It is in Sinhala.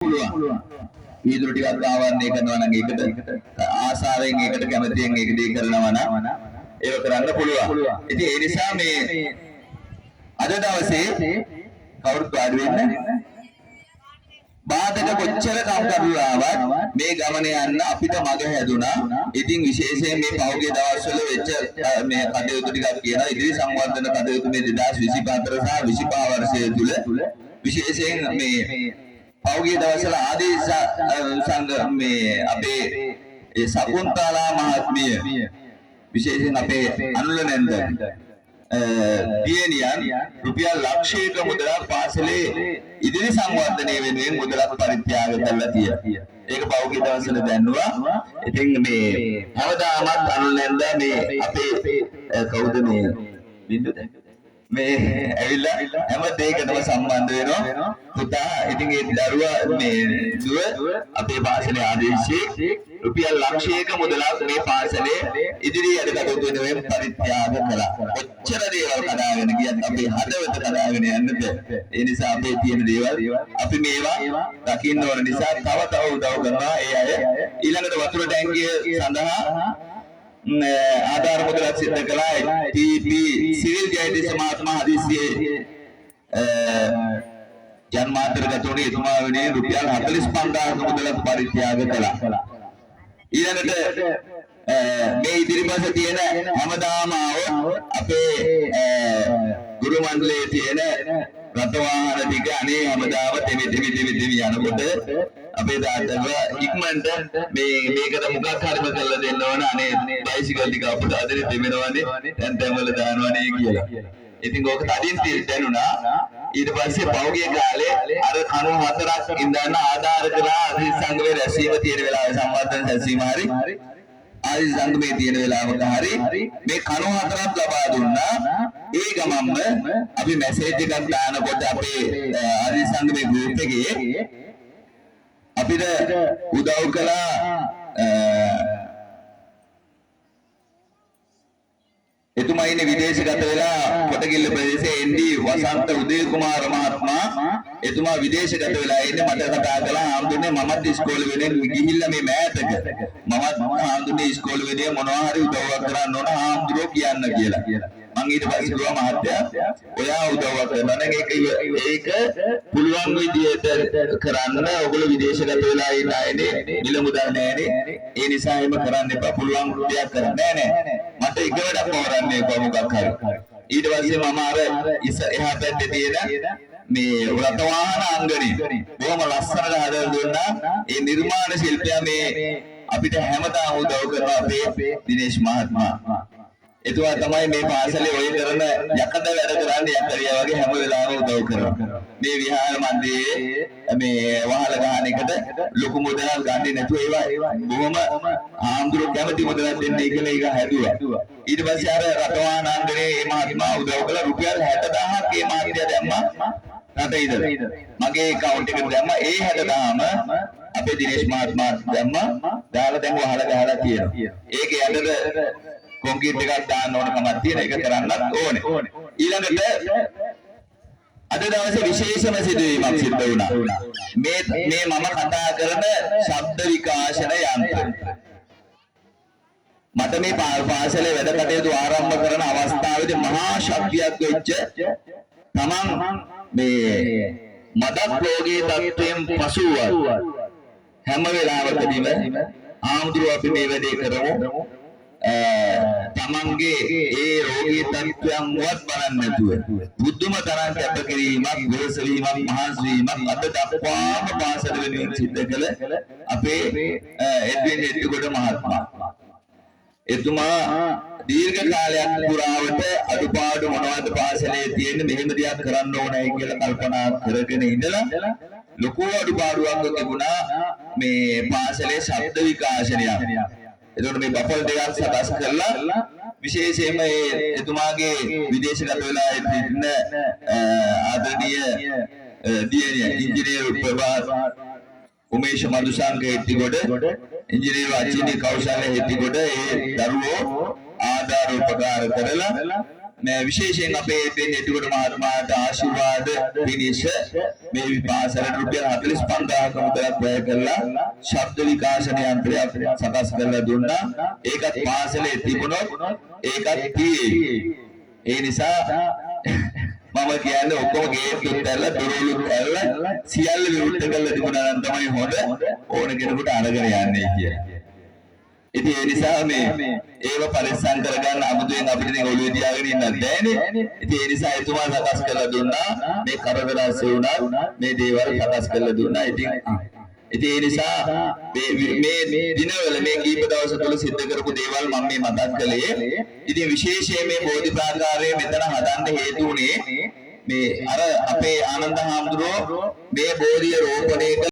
පුළුවන්. වීදුරු ටිකක් ආවරණය කරනවා නම් ඒකට ආසාවෙන්, ඒකට කැමතියෙන් ඒක දේ කරනවා නම් ඒක කරන්න පුළුවන්. ඉතින් ඒ නිසා මේ අද දවසේ කවුරුත් වාඩි වෙන්න, බාධක කොච්චර කම්කටොළු ආවත් මේ ගමන යන්න අපිට මග හැදුනා. ඉතින් විශේෂයෙන් මේ පහුගිය දවස්වල වෙච්ච මේ කටයුතු ටිකක් කියනවා. ඉදිරි සංවර්ධන කටයුතු මේ 2024 සහ 25 වර්ෂය තුල විශේෂයෙන් මේ පහුගිය දවස්වල ආදී සංඝ මේ අපේ ඒ සකුන්තාලා මහත්මිය, විශේෂයෙන් අපේ අනුල නැන්ද දියණියන් රුපියල් ලක්ෂයක මුදලක් පාසලේ ඉදිරි සංවර්ධනය වෙනුවෙන් මුදලක් පරිත්‍යාග කරලා තියෙනවා. ඒක පහුගිය දවස්වල දැන්නුවා. ඉතින් මේ හැමදාමත් අනුල නැන්දා මේ අපේ කවුද මේ බින්දුද මේ ඇවිල්ලා හැම දෙයකටම සම්බන්ධ වෙනවා පුතා. ඉතින් ඒ දරුවා මේ දුව අපේ පාසලේ ආදේශයේ රුපියල් ලක්ෂයක මුදලක් මේ පාසලේ ඉදිරි වැඩ කටයුතු වෙනුවෙන් පරිත්‍යාග කළා. කොච්චර දේවල් කඩාගෙන ගියත් අපේ හදවත කඩාගෙන යන්න බෑ. ඒ නිසා අපේ තියෙන දේවල් අපි මේවා දකින්න ඕන නිසා තව තව උදව් කරනවා ඒ අය. ඊළඟට වතුර ටැංකිය සඳහා ආධාර මුදලක් සිද්ධ කළා. ටී.පී. සිවිල් ජයතිස්ස මහත්මයා හදිස්සියේ ජන්මාන්තරගත වුණේ. එතුමා වෙනුවෙන් රුපියල් 45,000ක මුදලක් පරිත්‍යාග කළා. ඊළඟට මේ ඉදිරිපස තියෙන හැමදාම ආවොත් අපේ ගුරු මණ්ඩලයේ තියෙන රථ වාහන ටික අනේ හැමදාම තෙමි තෙමි තෙමි තෙමි යනකොට අපේ තාත්තා ඉක්මනට මේ මේකට මොකක් හරිම කරලා දෙන්න ඕන, අනේ බයිසිකල් ටික අපිට අදේ තෙමෙනවනේ, තැන් තැන් වල දානවනේ කියලා. ඉතින් ඕක තදින් දැනුණා. ඊට පස්සේ පහුගිය කාලේ අර කණු හතරක් ඉඳන් ආධාර කරා ආදි සංගමේ රැස්වීම තියෙන වෙලාවේ, සංවර්ධන රැස්වීම හරි ආදි සංගමේ තියෙන වෙලාවක හරි මේ කණු හතරක් ලබා දුන්නා. ඒ ගමන්ම අපි මැසේජ් එකක් දානකොට අපේ ආදි සංගමේ ගෲප් එකේ අපිට උදව් කළා එතුමා ඉන්නේ විදේශගත වෙලා කොටගිල්ල ප්‍රදේශයේ එන්.ඩී. වසන්ත උදය කුමාර මහත්මයා. එතුමා විදේශගත වෙලා ඉන්නේ. මට කතා කළා, "හාමුදුරනේ, මමත් ඉස්කෝලේ වෙනුවෙන් ගිහිල්ලා මේ මෑතක මමත් හාමුදුරනේ ඉස්කෝලේ වෙනුවෙන් මොනවා හරි උදව්වක් කරන්න ඕන, හාමුදුරුවෝ කියන්න" කියලා. මං ඊට පස්සේ කිව්වා, "මහත්තයා, ඔයා උදව්වක් කරනවා නම් ඒක ඒක පුළුවන් විදියට කරන්න. ඔයගොල්ලෝ විදේශගත වෙලා ඉන්න අයනේ, මිල මුදල් නෑනේ. ඒ නිසා එහෙම කරන්න එපා. පුළුවන් දෙයක් කරන්න." "නෑ නෑ, මට එක වැඩක් පවරන්න එපා මොකක් හරි." ඊට පස්සේ මම අර ඉස එහා පැත්තේ තියෙන මේ රථ වාහන අංගණය බොහොම ලස්සනට හදලා දුන්නා. ඒ නිර්මාණ ශිල්පියා මේ අපිට හැමදාම උදව් කරන අපේ දිනේෂ් මහත්මයා. එතුමා තමයි මේ පාසලේ ඔය කරන යකඩ වැඩ කරන්නේ, යකඩියා වගේ හැම වෙලාවෙම උදව් කරනවා. මේ විහාර මන්දිරයේ මේ වහල ගහන එකට ලොකු මුදලක් ගන්නේ නැතුව ඒවා බොහොම ආම්දුරු කැමති මුදලක් දෙන්නේ කියලා ඒක හැදුවා. ඊට පස්සේ අර රථවාහනාංගනේ මේ මහත්මයා උදව් කළා. රුපියල් 60,000ක් ඒ මහත්තයා දැම්මා රට ඉඳලා. මගේ ඇකවුන්ට් එකට දැම්මා. ඒ 60,000ම අපේ දිනේෂ් මහත්මයා දැම්මා. දාලා දැන් වහල ගහලා තියෙනවා. ඒක යටට කොන්ක්‍රීට් එකක් දාන්න ඕන කමක් තියෙන, ඒක කරන්නත් ඕනේ. ඊළඟට අද දවසේ විශේෂම සිදුවීමක් සිද්ධ වුණා. මේ මේ මම කතා කරන ශබ්ද විකාශන යන්ත්‍ර. මට මේ පාසලේ වැඩ කටයුතු ආරම්භ කරන අවස්ථාවේදී මහා ශක්තියක් වෙච්ච, තමන් මේ මදක් රෝගී තත්ත්වයෙන් පසුවත් හැම වෙලාවකදීම "ආමුදුරුවෝ, අපි මේ වැඩේ කරමු", තමන්ගේ ඒ රෝගී තත්ත්වයන්වත් බලන්නේ නැතුව බුද්ධම තරම් කැපකිරීමක්, වෙහෙස වීමක්, මහන්සි වීමක් අද දක්වාම පාසල වෙනුවෙන් සිද්ධ කළ අපේ එඩ්වින් එට්ටුගොඩ මහත්මයා. එතුමා දීර්ඝ කාලයක් පුරාවට අඩුපාඩු මොනවද පාසලේ තියෙන්නේ, මෙහෙම දෙයක් කරන්න ඕනයි කියලා කල්පනා කරගෙන ඉඳලා ලොකු අඩුපාඩුවක් තිබුණා මේ පාසලේ ශබ්ද විකාශනයක්. එතකොට මේ බෆල් දෙකක් සකස් කරලා විශේෂයෙන්ම ඒ එතුමාගේ විදේශගත වෙලා ඉන්න ආදරණීය දියණිය ඉංජිනේරු ප්‍රභාත් උමේෂ මధుශංක හෙට්ටිගොඩ, ඉංජිනේරු අචිනි කෞශල්‍ය හෙට්ටිගොඩ, ඒ දරුවෝ ආධාර උපකාර කරලා මේ විශේෂයෙන් අපේ බෙන් එතුගොඩ මහත්මයාට ආශිර්වාද පිණිස මේ පාසලට රුපියල් 45,000ක මුදලක් වැය කරලා ශබ්ද විකාශන යන්ත්‍රයක් සකස් කරලා දුන්නා. ඒකත් පාසලේ තිබුණොත් ඒකත් තියෙයි. ඒ නිසා මම කියන්නේ ඔක්කොම ගේට්ටුත් ඇරලා දොරවලුත් ඇරලා සියල්ල විවෘත කරලා තිබුණා නම් තමයි හොඳ, ඕන කෙනෙකුට අරගෙන යන්නේ කියලා. ඉතින් ඒ නිසා මේ ඒව පරිස්සම් කරගන්න අමුතුවෙන් අපිට ඉතින් ඔළුවේ තියාගෙන ඉන්නත් බෑනේ. ඉතින් ඒ නිසා එතුමා සකස් කරලා දුන්නා. මේ කරදර ඇස්සේ වුණත් මේ දේවල් සකස් කරලා දුන්නා. ඉතින් ඉතින් ඒ නිසා මේ මේ දිනවල මේ කීප දවස තුළ සිද්ධ කරපු දේවල් මම මේ මතක් කළේ. ඉතින් විශේෂයෙන් මේ බෝධි ප්‍රාකාරය මෙතන හදන්න හේතු වුණේ මේ අර අපේ ආනන්ද හාමුදුරුවෝ මේ බෝධිය රෝපණය කළ